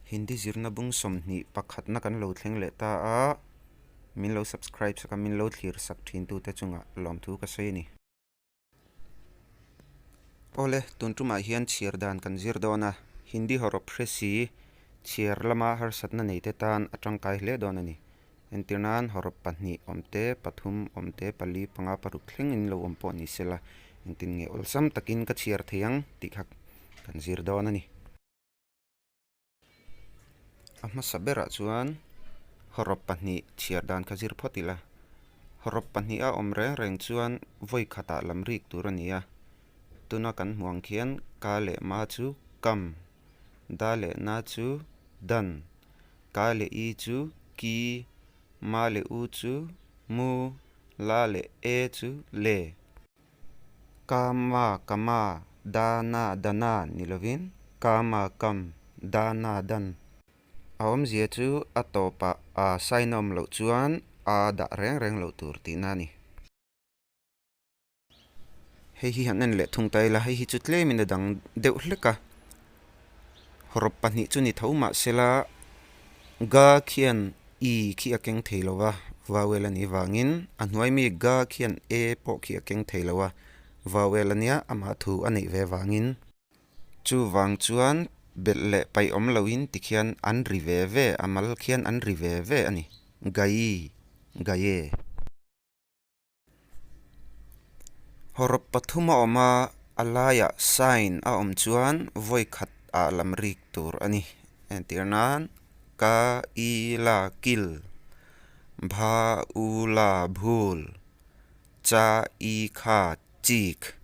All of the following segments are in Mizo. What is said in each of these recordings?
Hindi zirna bung 21na kan lo thleng leh ta a, min lo subscribe sak a, min lo thlir sak thin tute chungah lawmthu ka sawi a ni. Awle, tun tumah hian chhiar dan kan zir dawn a, Hindi hawrawp hre si chhiar lama harsatna neite tan a tangkai hle dawn a ni. Entir nan hawrawp pahnih awm te, pathum awm te, pali, panga, paruk thleng in lo awm pawh ni sela, engtin nge awlsam takin ka chhiar thei ang tih kha kan zir dawn a ni. A hmasa berah chuan hawrawp pahnih chhiar dan kha zir phawt ila, hawrawp pahnih a awm reng reng chuan vawi khatah lam rik tur a ni a, tuna kan hmuh ang khian ka leh ma chu kam, da leh na chu dan. Ka leh i chu ki, ma leh u chu mu, la leh e chu le. Ka ma ka ma, da na da na ni lovin ka ma kam, da na dan. A awmzia chu a tawpah a sign a awm loh chuan a dah reng reng loh tur tihna a ni. Hei hi han en leh thung ta ila, hei hi chu tlemin a dang deuh hlek a, hawrawp pahnih chu ni tho mah sela ga khian i khi a keng thei lo va, vowel a nih vangin a hnuai mi ga khian e pawh khi a keng thei lo a, vowel a nia amah thu a neih ve vangin. Chuvang chuan belh leh paih awm loin tikhian an ri ve ve, a mal khian an ri ve ve a ni, gai, gaye. Hawrawp pathum a awm a, a laiah sign a awm chuan vawi khat ah lam rik tur a ni. Entir nan, ka, i, la, kil, bha, u, la, bhul, cha, i, kha, chik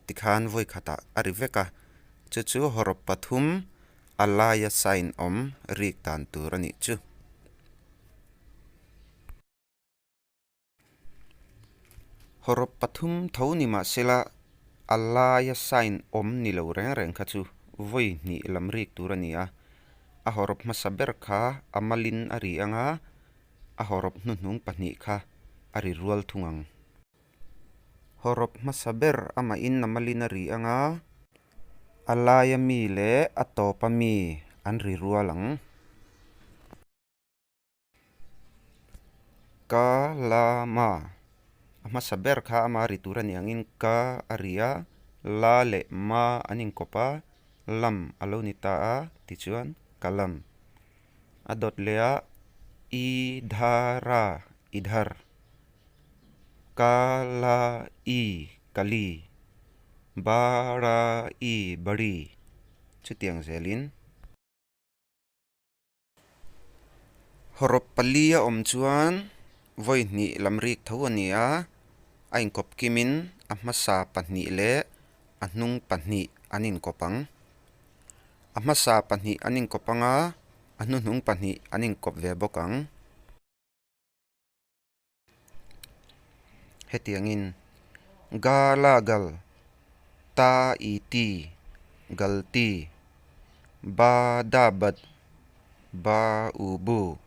tikhan vawi khat ah a ri vek a. Chu chu hawrawp pathum a laia sign awm rik dan tur a nih chu. Hawrawp pathum tho ni mah sela a laia sign awm ni lo reng reng kha chu vawi hnih lam rik tur a ni a, a hawrawp hmasa ber kha a malin a ri ang a, a hawrawp hnuhnung pahnih kha a ri rual thung ang. Hawrawp hmasa ber amahin a malin a ri ang a, a laia mi leh a tawpa mi an ri rual ang. Ka la ma. A hmasa ber kha ama ri tur a nih angin ka a ri a, la leh ma an inkawp a, lam a lo ni ta a tichuan ka lam. A dawt leh a i dha ra i dhar. Ka la i ka li. Ba ra i bari. Chutiang zelin. Hawrawp pali a awm chuan vawi hnih lam rik tho a ni a, a inkawp kimin a hmasa pahnih leh a hnung pahnih an inkawp ang. A hmasa pahnih an inkawp ang a, a hnuhnung pahnih an inkawp ve bawk ang. Hetiangin, Ga la gal, ta i ti, gal ti, ba da bad, ba u bu,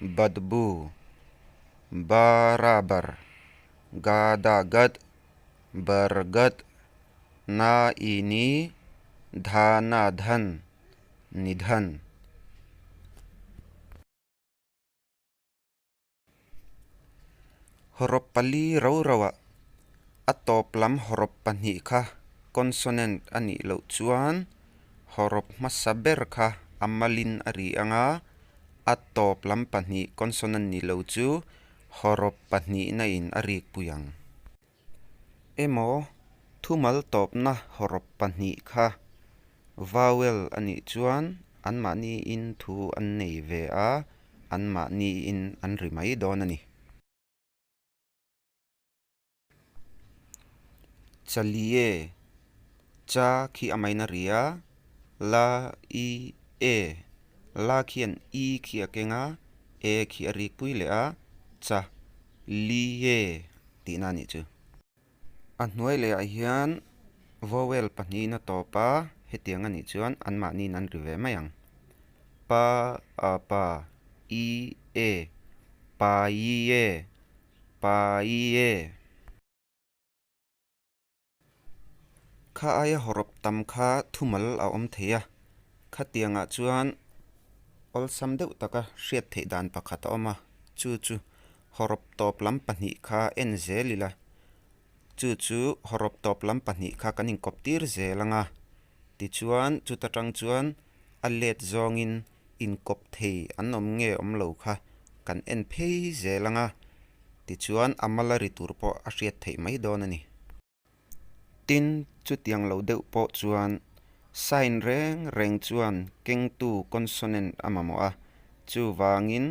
bad bu, ba ra bar, ga da gad, bar gad, na i ni, dha na dhan, nidhan. Hawrawp pali ro roah a tawp lam hawrawp pahnih kha consonant a nih loh chuan hawrawp hmasa ber kha a malin a ri ang a, a tawp lam pahnih consonant ni lo chu hawrawp pahnihna in a rik pui ang. Emaw, thumal tawpna hawrawp pahnih kha vowel a nih chuan anmahniin thu an nei ve a, anmahniin an ri mai dawn a ni. Chaliye, cha khi a main a ri a, la, i, e, la khian i khi a keng a, e khi a rik pui leh a, cha, li, e. Tihna a nih chu. A hnuai leh ah hian vowel pahnihin a tawp a, hetiang a nih chuan anmahniin an ri ve mai ang. Pa, a pa, i, e, pa i e, pa i e. Kha aia hawrawp tam kha thumal a awm thei a, khatiangah chuan. Awlsam deuh taka hriat theih dan pakhat a awm a, chu chu hawrawp tawp lam pahnih kha en zel ila, chu chu hawrawp tawp lam pahnih kha kan inkawp tir zel ang a, tichuan chuta tang chuan a let zawngin inkawp thei an awm nge awm lo kha kan en phei zel ang a, tichuan a mala ri tur pawh a hriat theih mai dawn a ni. Tin, chutiang lo deuh pawh chuan sign reng reng chuan kengtu consonant a mamawh a, chuvangin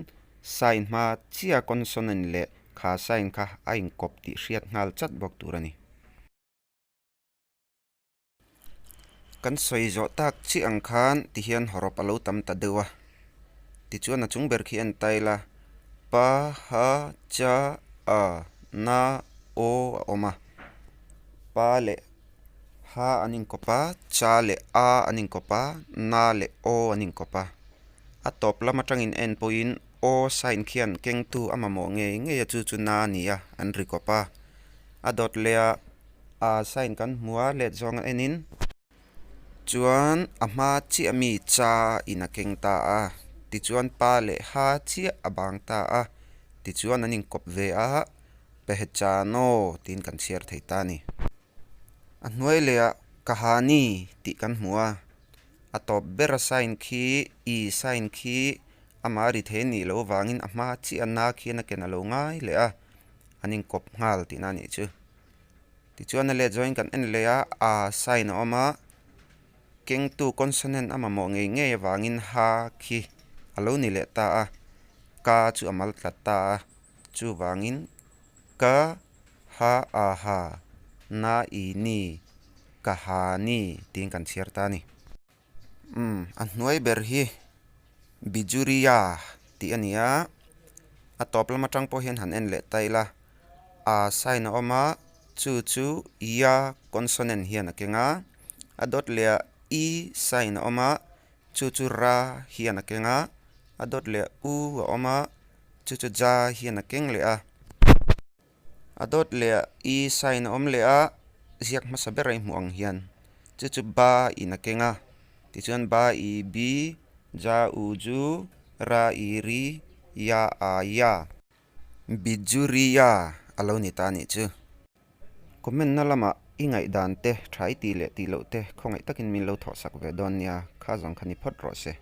sign hma chia consonant leh kha sign kha a inkawp tih hriat nghal chat bawk tur a ni. Kan sawi zawh tak chiah ang khan tihian hawrawp a lo tam ta deuh a, tichuan a chung ber khi en ta ila pa, ha, cha, a, na, aw a awm a, pa leh ha an inkawp a, cha leh a an inkawp a, na leh aw an inkawp a, a tawp lam atangin en pawhin aw sign khian kengtu a mamawh ngei ngei a chu chu na a ni a, an ri kawp a, a dawt leh a. A sign kan hmu a let zawng a enin chuan a hma chiah mi cha in a keng ta a tichuan pa leh ha chiah a bang ta a tichuan an inkawp ve a pehchano tiin kan chhiar thei ta a ni. A hnuai leh ah kahani tih kan hmu a a tawp ber a sign khi i sign khi amah a ri thei a nih loh avangin a hma chiah a na khian a ken a lo ngai leh a an inkawp nghal tihna a nih chu. Tichuan a let zawngin kan en leh a, a sign a awm a, kengtu consonant a mamawh ngei ngei avangin ha khi a lo ni leh ta a, ka chu a mal tlat ta a, chuvangin ka ha a ha na i ni ka ha ni tiin kan chhiar ta a ni. Umm a hnuai ber hi Bijuria tih a ni a, a tawp lam atang pawh hian han en leh ta ila a sign a awm a chu chu ya consonant hian a keng a, a dawt leh ah i sign a awm a chu chu ra hian a keng a, a dawt leh ah u a awm a chu chu ja hian a keng leh a. A dawt leh ah i sign a awm leh a, ziak hmasa ber a i hmuh ang hian chu chu ba in a keng a tichuan ba i bi ja u ju ra i ri ya a ya Bijuriya a lo ni ta a nih chu. Comment na lamah i ngaihdan te tha i tih leh tih loh te khawngaih takin min lo thawhsak ve dawn nia, kha zawng kha ni phawt rawh se.